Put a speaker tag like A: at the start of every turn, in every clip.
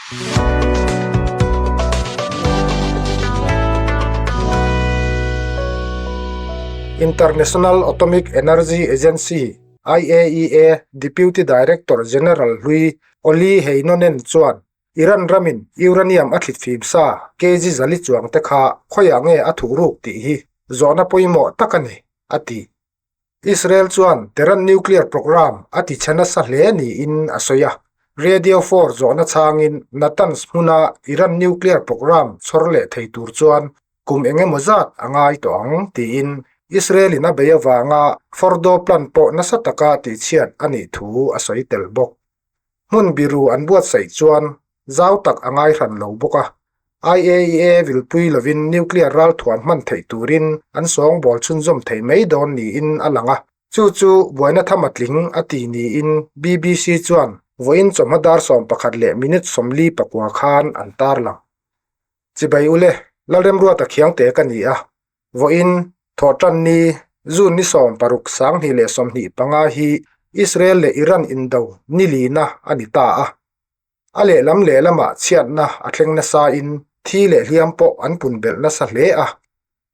A: International Atomic Energy Agency, IAEA, Deputy Director General hlui Olli Heinonen chuan Iran ramin uranium a thlit fim sa kg zali chuang te kha khawiah nge a thuh ruk tih hi zawhna pawimawh tak a ni, a ti. Israel chuan Tehran nuclear programme a ti chhe nasa hle niin a sawi a. Radio 4 zawhna chhangin Natanz hmuna Iran nuclear programme chhawr leh thei tur chuan kum eng emaw zat a ngai tawh ang tiin Israel-in a bei avanga Fordow plant pawh nasa taka tihchhiat a nih thu a sawi tel bawk. Hmun biru an buatsaih chuan zau tak a ngai hran lo bawk a, IAEA vilpui lovin nuclear ralthuam hman theih turin an sawngbawl chhunzawm thei mai dawn niin a lang a, chu chu buaina tham a tling a ti niin BBC chuan vawiin chawhma dar 11 leh minute 49 khan an tarlang. Chibai ule, Lalremruata Khiangte ka ni a, Vawiin Thawhtanni June ni 16 2025 hi Israel leh Iran indo ni lina a ni ta a. A lehlam lehlamah chhiatna a thleng nasain thi leh hliam pawh an pun belh nasa hle a.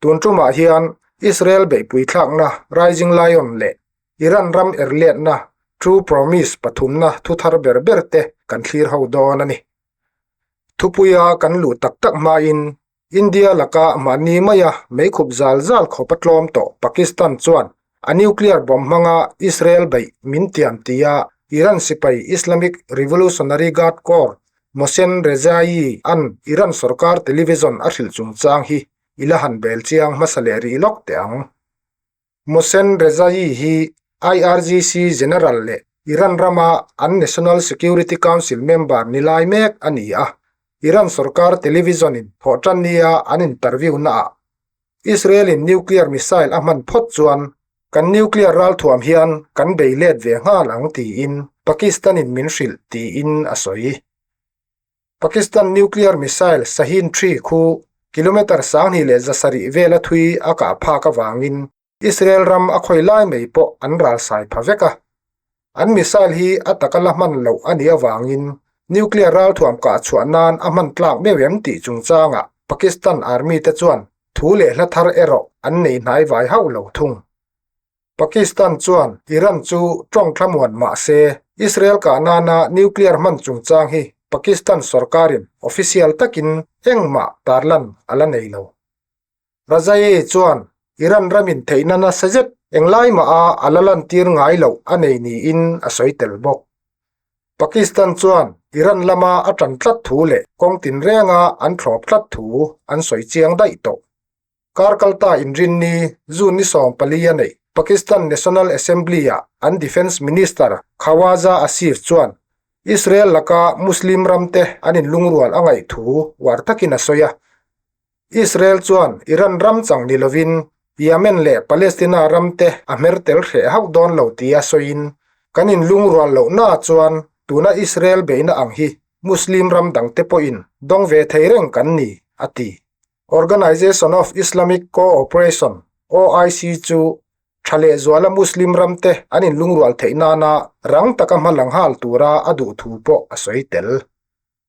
A: Tun tumah hian Israel beihpui thlakna Rising Lion leh Iran ram erletna True Promise pathumna thuthar ber ber te kan thlir ho dawn a ni. Thupuia kan luh tak tak hmain India laka mahni maia meikhup zal zal khawp a tlawm tawh Pakistan chuan a nuclear bomb hmanga Israel beih min tiam tia Iran sipai Islamic Revolutionary Guard Corps Mohsen Rezaei an Iran sorkar television a hrilh chungchang hi i la han bel chiang hmasa leh rih lawk teh ang. Mohsen Rezaei hi IRGC General leh Iran rama an National Security Council member ni lai mek a ni a, Iran sorkar television-in thawhtannia an interview-naah Israel-in nuclear missile a hman phawt chuan kan nuclear ralthuam hian kan bei let ve nghal ang tiin Pakistan-in min hrilh tiin a sawi. Pakistan nuclear missile Shaheen 3 khu kilometre 2170 vela thui a kah phak avangin Israel ram a khawi lai mai pawh an ralsai pha vek a. An missile hi a taka la hman loh a nih avangin nuclear ralthuam kah chhuah nan a hman tlak meuh em tih chungchangah Pakistan army te chuan thu leh hla thar erawh an nei hnai vai hauh lo thung. Pakistan chuan Iran chu tawng thlamuan mah se, Israel kah nana nuclear hman chungchang hi Pakistan sorkarin official takin engmah tarlan a la nei lo. Razaei chuan Iran ramin theihna nasa zet englai mah a a la lantir ngai loh a nei niin a sawi tel bawk. Pakistan chuan Iran lama a tan tlat thu leh kawng tinrenga an thlawp tlat thu an sawi chiang daih tawh. Kar kalta inrinni June ni 14 a neih Pakistan National Assembly-ah an Defence Minister Khawaja Asif chuan Israel laka Muslim ramte an inlungrual a ngaih thu uar takin a sawi a. Israel chuan Iran ram chang ni lovin Yemen leh Palestina ramte a hmer tel hreh hauh dawn lo tia sawiin kan inlungrual lohna chuan tuna Israel beihna ang hi Muslim ram dangte pawhin dawng ve thei reng kan ni, a ti. Organization of Islamic Cooperation, OIC, chu tha leh zuala Muslim ramte an inlungrual theih nana rang taka hma la nghal tura a duh thu pawh a sawi tel.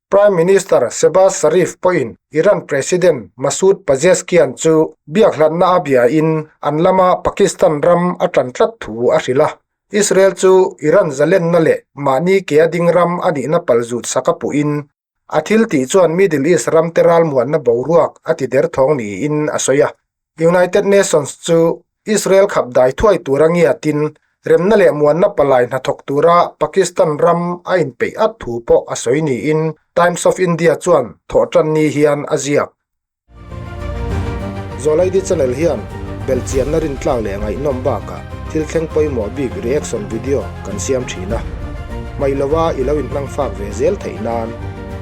A: Prime Minister Shehbaz Sharif pawhin Iran President Masoud Pezeshkian chu biakhlatna a biain an lama Pakistan ram a tan tlat thu a hrilh a. Israel chu Iran zalenna leh mahni kea ding ram a nihna palzut sak a puhin A thil tih chuan Middle East ramte ralmuanna boruak a ti derthawng niin a sawi a. United Nations chu Israel khap dai thuai tura ngiatin remna leh muanna palai hnathawk tura Pakistan ram a inpeih at thu pawh a sawi niin Times of India chuan thawhtanni hian a ziak. Zawlaidi channel hian belhchianna rintlak leh ngaihnawm bakah thil thleng pawimawh bik reaction video kan siam thin a. Hmaih lova i lo inhmang fak ve zel theih nan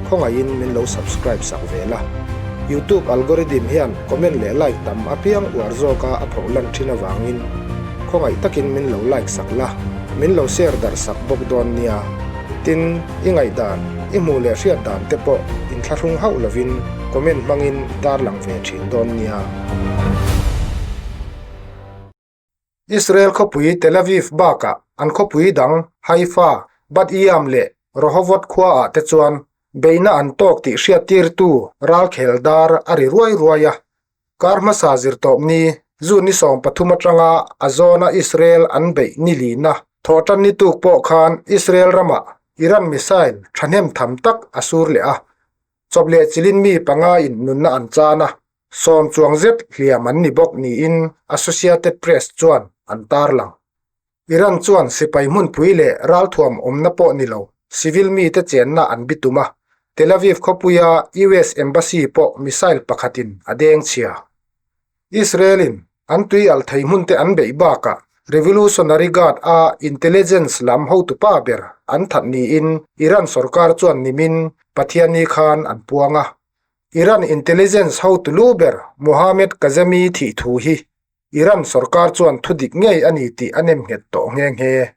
A: khawngaihin min lo subscribe sak ve la. Youtube algorithm hian comment leh like tam apiang uar zawka a phoh lan thin avangin khawngaih takin min lo like sak la, min lo share darh sak bawk dawn nia. Tin, i ngaihdan, i hmuh leh hriat dan te pawh inthlahrung hauh lovin comment hmangin tarlang ve thin dawn nia. Israel khawpui Tel Aviv bakah an khawpui dang Haifa, Bat Yam leh Rehovot khuaah te chuan Beihna an tawk tih hriattirtu ralkhel dar a ri ruai ruai a. Kar hmasa zirtawpni June ni 13 atanga a zawna Israel an beih ni lina thawhtan ni tuk pawh khan Israel ramah Iran missile thahnem tham tak a sur leh a. Chawp leh chilin mi panga in nunna an chan a, sawm chuang zet hliam an ni bawk niin Associated Press chuan an tarlang. Iran chuan sipai hmunpui leh ralthuam awmna pawh ni lo civil mite chenna an bitum a, Tel Aviv khawpuia US Embassy pawh missile pakhatin a deng chhia. Israel-in an tui alh thei hmunte an beih bakah Revolutionary Guard a intelligence lam hotupa ber an that niin Iran sorkar chuan nimin Pathianni khan an puang a. Iran intelligence hotu lu ber Mohammad Kazemi thih thu hi Iran sorkar chuan thu dik ngei a ni tih a nem nghet tawh nghe nghe.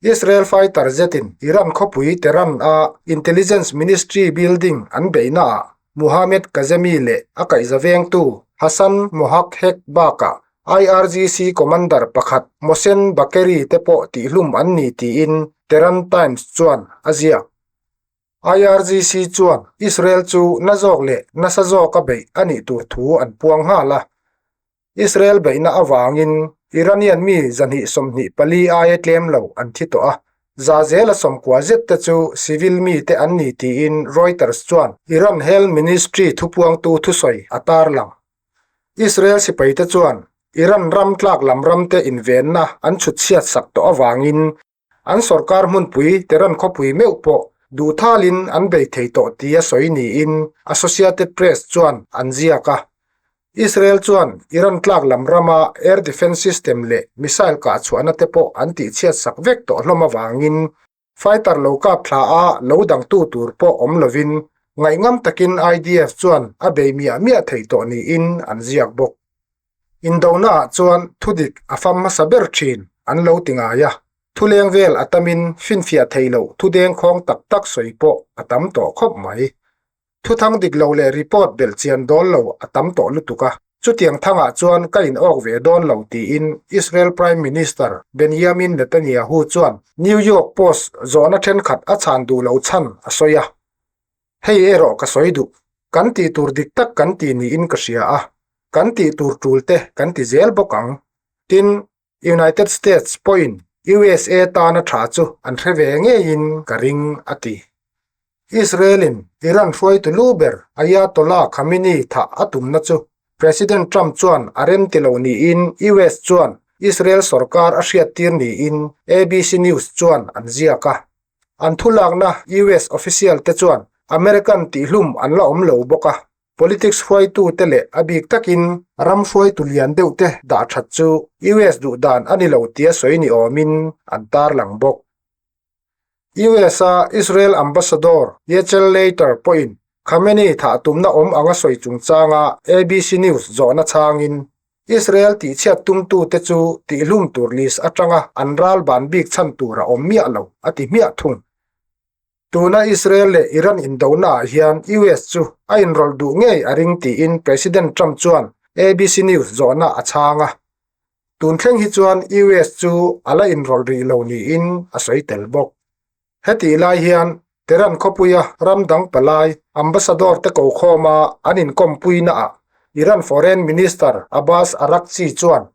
A: Israel fighter zetin Iran khawpui Tehran a Intelligence Ministry building an beihnaah Mohammad Kazemi leh a kaihza vengtu Hassan Mohaghegh bakah IRGC commander pakhat Mohsen Bakeri te pawh tihlum an ni tiin Tehran Times chuan a ziak. IRGC chuan Israel chu na zawk leh nasa zawka beih a nih tur thu an puang nghal a. Israel beihna avangin Iranian mi 224 aia tlem lo an thi tawh a, za zela sawmkua zet te chu civil mite an ni tiin Reuters chuan Iran Health Ministry thupuangtu thusawi a tarlang. Israel sipaite chuan Iran ram tlak lam ramte invenna an chhut chhiat sak tawh avangin An sorkar hmunpui Tehran khawpui meuh pawh duhthalin an bei thei tawh tia sawi niin Associated Press chuan an ziak a. Israel chuan Iran tlak lam rama air defence system leh missile kah chhuahna te pawh an tihchhiat sak vek tawh hlawm avangin fighter lo kap thla a lo dangtu tur pawh awm lovin ngaihngam takin IDF chuan a bei miah miah thei tawh niin an ziak bawk. Indonaah chuan thudik a fam hmasa ber thin an lo ti ngai a, thuleng vel a tamin finfiah theih loh thudengkhawng tak tak sawi pawh a tam tawh khawp mai. Thuthang dik lo leh report belh chian dawn lo a tam tawh lutuk a, chutiang thangah chuan ka in awk ve dawn lo tiin Israel Prime Minister Benjamin Netanyahu chuan New York Post zawhna thenkhat a chhan duh lo chhan a sawi a. Hei erawh ka sawi duh, kan tih tur dik tak kan ti niin ka hria a, kan tih tur tul te kan ti zel bawk ang. Tin, United States pawhin USA tana tha chu an hre ve ngeiin ka ring, a ti. Israel-in Iran hruaitu lu ber Ayatollah Khamenei thah a tumna chu President Trump chuan a rem ti lo niin US chuan Israel sorkar a hriattir niin ABC News chuan an ziak a. An thulakna US official te chuan American tihlum an la awm lo bawk a, politics hruaitute leh a bik takin ram hruaitu lian deuh te dah that chu US duh dan a ni lo tia sawi ni awmin an tarlang bawk. US a Israel Ambassador Yechiel Leiter pawhin Khamenei thah tumna awm anga sawi chungchanga ABC News zawhna chhangin Israel tihchhiat tumtute chu tihlum tur list atanga an ral ban bik chhan tur a awm miah lo, a ti hmiah thung. Tuna Israel leh Iran indonaah hian US chu a inrawlh duh ngei a ring tiin President Trump chuan ABC News zawhna a chhang a. Tun thleng hi chuan US chu a la inrawlh rih lo niin a sawi tel bawk. Hetih lai hian Tehran khawpuia ram dang palai ambassador te kokhawma an inkawmpuinaah Iran Foreign Minister Abbas Araghchi chuan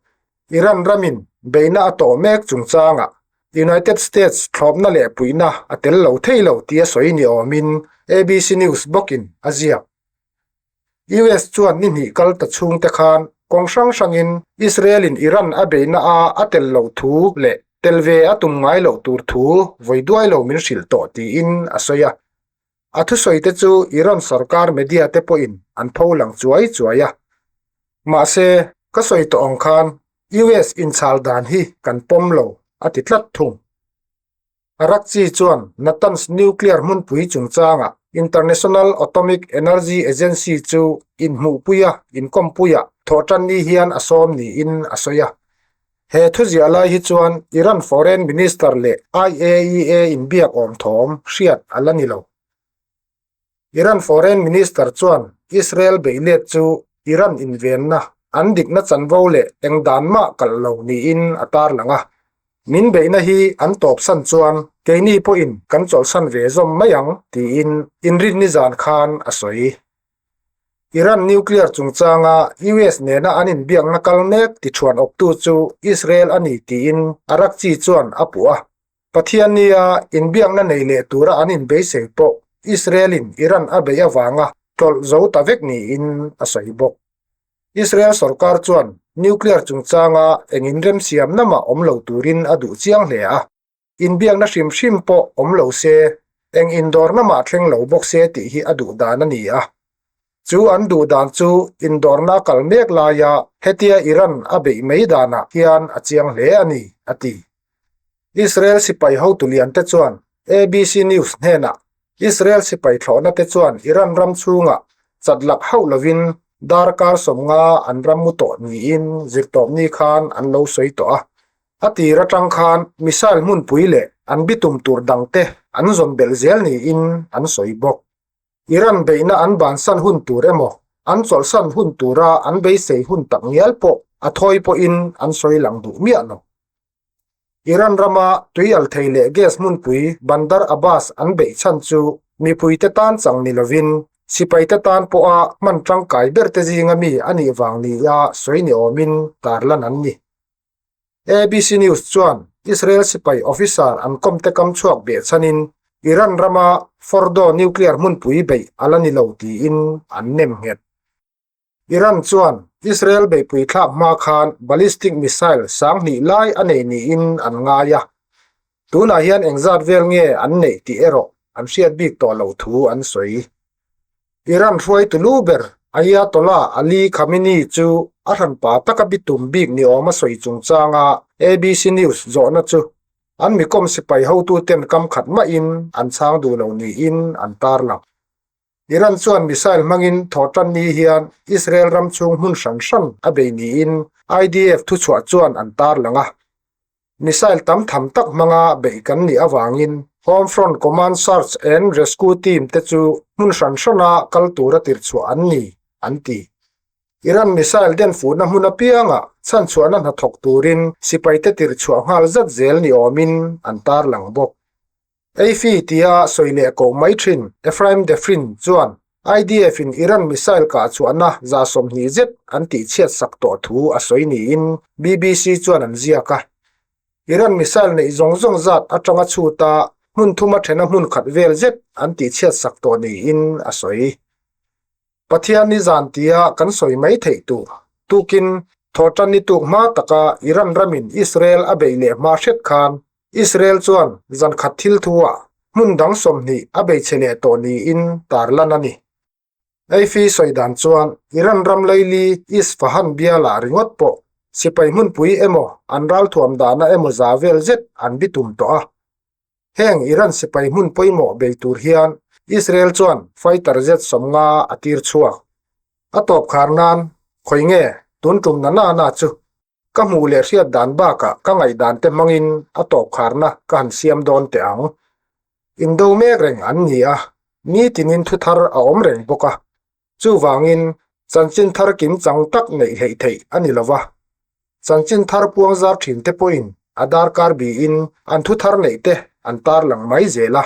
A: Iran ramin beihna a tawh mek chungchangah United States thlawpna leh puihna a tel lo thei lo tia sawi ni awmin ABC News bawkin a ziak. US chuan ni hnih kal ta chhungte khan kawng hrang hrangin Israel-in Iran a beihna a a tel loh thu leh tel ve a tum ngai loh tur thu vawi duai lo min hrilh tawh tiin a sawi a. A thusawite chu Iran sorkar media te pawhin an pho lang chuai chuai a. Mahse, ka sawi tawh ang khan US inchhal dan hi kan pawm lo, a ti tlat thung. Araghchi chuan Natanz nuclear hmunpui chungchangah International Atomic Energy Agency chu inhmuhpuia inkawmpuia thawhtanni hian a sawm niin a sawi a. He thuziah lai hi chuan Iran Foreign Minister leh IAEA inbiak awm thawm hriat a la ni lo. Iran Foreign Minister chuan Israel beihlet chu Iran invenna an dikna chanvo leh eng dan mah kalh lo niin a tarlang a. Min beihna hi an tawpsan chuan keini pawhin kan chawlhsan ve zawm mai ang, tiin inrinni zan khan a sawi. Iran nuclear chungchanga US nena an inbiakna kal mek tichhuan awptu chu Israel a ni tiin Araghchi chuan a puh a. Pathiannia inbiakna nei leh tura an inbeisei pawh Israel-in Iran a beih avanga tlawlh zo ta vek niin a sawi bawk. Israel sorkar chuan nuclear chungchanga eng inremsiamna mah awm lo turin a duh chiang hle a. Inbiakna hrim hrim pawh awm lo se, eng indawrna mah thleng lo bawk se tih hi a duh dan a ni a. Chu an duh dan chu indawrna a kal mek laia hetia Iran a beih mai danah hian a chiang hle a ni, a ti. Israel sipai hotu liante chuan ABC News hnenah Israel sipai thlawhna te chuan Iran ram chhungah chat lak hauh lovin darkar 50 an ram mu tawh niin zirtawpni khan an lo sawi tawh a. A tir atang khan missile hmunpui leh an bitum tur dangte an zawn belh zel niin an sawi bawk. Iran beihna an bansan hun tur emaw, an chawlhsan hun tura an beisei hun tak ngial pawh a thawi pawhin an sawi lang duh miah lo. Iran rama tuialthei leh gas hmunpui Bandar Abbas an beih chhan chu mipuite tan chang ni lovin sipaite tan pawha hman tangkai berte zinga mi a nih vang nia sawi ni awmin tarlan an ni. ABC News chuan Israel sipai officer an kawmte kam chhuak beh chhanin Iran rama Fordow nuclear hmunpui beih a la ni lo tiin an nem nghet. Iran chuan Israel beihpui thlak hma khan ballistic missile 2000 lai a nei niin an ngai a, tunah hian engzat vel nge an neih tih erawh an hriat bik tawh loh thu an sawi. Iran hruaitu lu ber Ayatollah Ali Khamenei chu a hranpa taka bitum bik ni awm a sawi chungchanga ABC News zawhna chu an mikawm sipai hotuten kam khat mahin an chhang duh lo niin an tarlang. Iran chuan missile hmangin thawhtan ni hian Israel ram chhung hmun hran hran a bei niin IDF thuchhuah chuan an tarlang a. Missile tam tham tak hmanga beih kan nih avangin Home Front Command Search and Rescue Team te chu hmun hran hrana kal tura tirchhuah an ni, an ti. Iran missile den fuhna hmun apianga chhanchhuahna hnathawk turin sipaite tirchhuah nghal zat zel ni awmin an tarlang bawk. Eifi tia sawi leh koh mai thin Ephraim Defrin chuan IDF-in Iran missile kah chhuahna 20 zet an tihchhiat sak tawh thu a sawi niin BBC chuan an ziak a. Iran missile neih zawng zawng zat atanga chhuta hmun thuma thena hmun khat vel zet an tihchhiat sak tawh niin a sawi. Pathian ni zan tia kan sawi mai theih tur tukin thawhtan ni tuk hma taka Iran ramin Israel a beih leh hma hret khan Israel chuan zan khat thil thuah hmun dang 20 a bei che leh tawh niin tarlan a ni. Eifi sawi dan chuan Iran ram laili Isfahan bialah ringawt pawh sipai hmunpui emaw an ralthuam dahna emaw za vel zet an bitum tawh a. Heng Iran sipai hmun pawimawh bei tur hian Israel chuan fighter jet 50 a tir chhuak. A tawp khar nan, khawi nge tun tum na na na chu ka hmuh leh hriat dan bakah ka ngaihdan te hmangin a tawp kharna ka han siam dawn teh ang. Indo mek reng an ni a, nitinin thu thar a awm reng bawk a. Chuvangin chanchin thar kim chang tak neih hleih theih a ni lova. Chanchin thar puang zar thin te pawhin a darkar biin an thu thar neih te an tarlang mai zel a.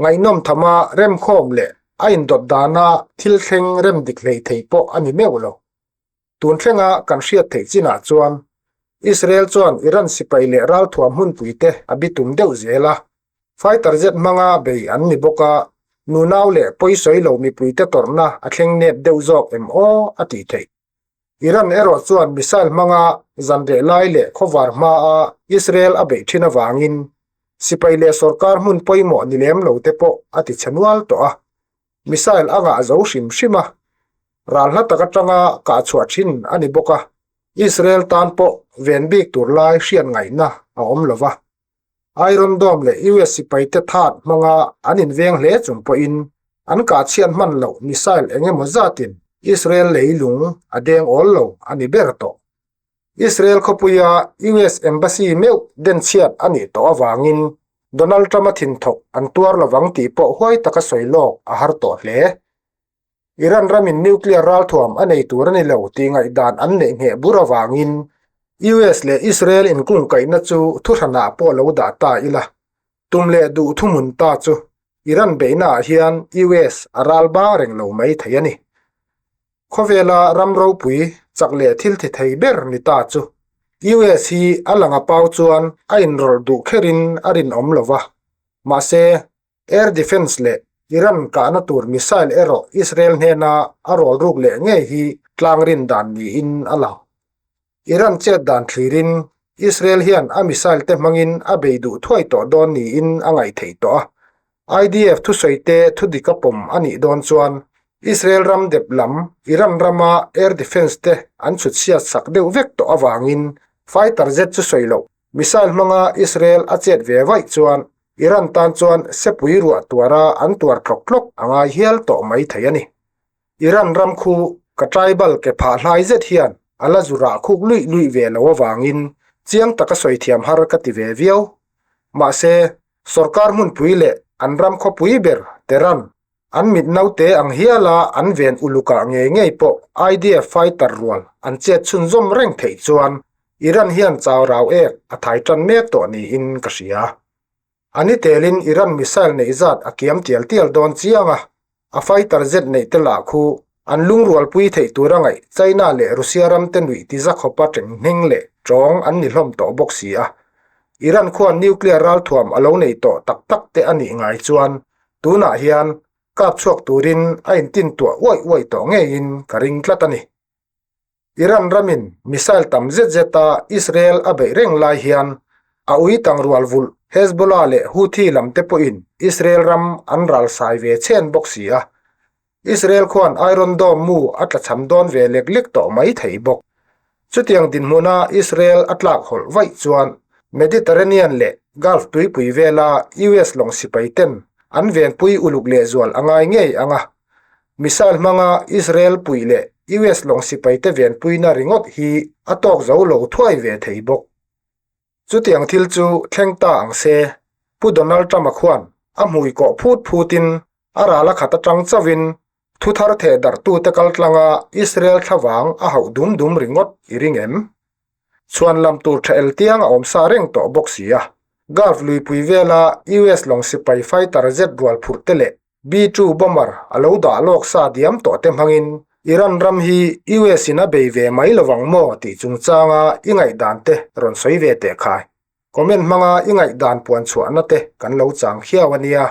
A: Ngaihnawm thama remkhawm leh a indawt dana thil thleng rem dik hleih thei pawh a ni meuh lo. Tun thlenga kan hriat theih chinah chuan Israel chuan Iran sipai leh ralthuam hmunpui te a bitum deuh zel a. Fighter jet hmanga bei an ni bawk a, nunau leh pawisawi lo mipuite tawrhna a thleng nep deuh zawk em aw a tih theih. Iran erawh chuan missile hmanga zanreh lai leh khawvar hmaa Israel a beih thin avangin sipai leh sorkar hmun pawimawh ni lem lo te pawh a ti chhe nual tawh a. Missile a ngah zo hrim hrim a, ral hla tak atanga kah chhuah thin a ni bawk a, Israel tan pawh ven bik tur lai hriat ngaihna a awm lo va. Iron Dome leh US sipaite that hmanga an inveng hle chung pawhin an kah chhiat hman loh missile eng emaw zatin Israel leilung a deng awl lo a ni ber tawh. Israel khawpuia US Embassy meuh denchhiat a nih tawh avangin Donald Trump-a thinthawk an tuar lovang tih pawh huai taka sawi lawk a har tawh hle. Iran ramin nuclear ralthuam a nei tur a ni lo tih ngaihdan an neih ngheh bur avangin US leh Israel inkungkaihna chu thuhranah pawh lo dah ta ila, tum leh duh thuhmun ta chu Iran beihnaah hian US a ral bang reng lo mai thei a ni. Khawvela ram ropui chak leh thil thi thei ber ni ta chu US hi a lang a pau chuan a inrawlh duh kherin a rinawm lo va, mahse Air Defence leh Iran kahna tur missile erawh Israel hnena a rawl ruk leh ngei hi tlang rin dan niin a lang. Iran chet dan thlirin Israel hian a missile te hmangin a bei duh thuai tawh dawn niin a ngaih theih tawh a. IDF thusawi te thudik a pawm a nih dawn chuan Israel ram dep lam Iran rama air defence te an chhut chhiat sak deuh vek tawh avangin fighter jet chu sawi loh missile hmanga Israel a chet ve vaih chuan Iran tan chuan sepui ruah tuara an tuar tlawk tlawk a ngai hial tawh mai thei a ni. Iran ram khu ka tribal ke phah hlai zet hian a la zu rah khuk luih luih ve lo avangin chiang taka sawi thiam har ka ti ve viau. Mahse, sorkar hmunpui leh an ram khawpui ber Tehran an mit naute ang hiala an ven ulukah ngei ngei pawh IDF fighter rual an chet chhunzawm reng theih chuan Iran hian chau rau ek a thai tan mek tawh niin ka hria. A ni telin Iran missile neih zat a kiam tial tial dawn chiang a, a fighter jet neih te lah khu an lungrualpui theih tura ngaih China leh Russia ram te nuih ti za khawpa teng hming leh tawng an ni hlawm tawh bawk si a. Iran khuan nuclear ralthuam a lo nei tawh tak tak te a nih ngai chuan tunah hian kap chhuak turin a intintuah uaih uaih tawh ngeiin ka ring tlat a ni. Iran ramin missile tam zet zeta Israel a beih reng lai hian a ui tangrual vulh Hezbollah leh Houthi lam te pawhin Israel ram an ral sai ve chhen bawk si a. Israel khuan Iron Dome mu a tlachham dawn ve lek lek tawh mai thei bawk. Chutiang dinhmuna Israel a tlak hawlh vaih chuan Mediterranean leh Gulf tuipui vela US lawng sipai ten an venpui uluk lehzual a ngai ngei ang a. Missile hmanga Israel puih leh US lawng sipaite venpuina ringawt hi a tawk zo lo thuai ve thei bawk. Chutiang thil chu thleng ta ang se, Pu Donald Trump-a khuan a hmui kawh phut phutin a ral a khat atang chauhin thu thar theh darhtute kaltlanga Israel thlavang a hauh dum dum ringawt i ring em? Chhuan lam tur tha el tiang a awm sa reng tawh bawk si a, Gulf luipui vela US lawng sipai fighter jet rual phurh te leh B-2 bomber a lo dah lawk sa diam tawh te hmangin Iran ram hi US in a bei ve mai lovang maw tih chungchanga i ngaihdan te rawn sawi ve teh khai. Comment hmanga i ngaihdan puan chhuahna te kan lo chang khiau a nia.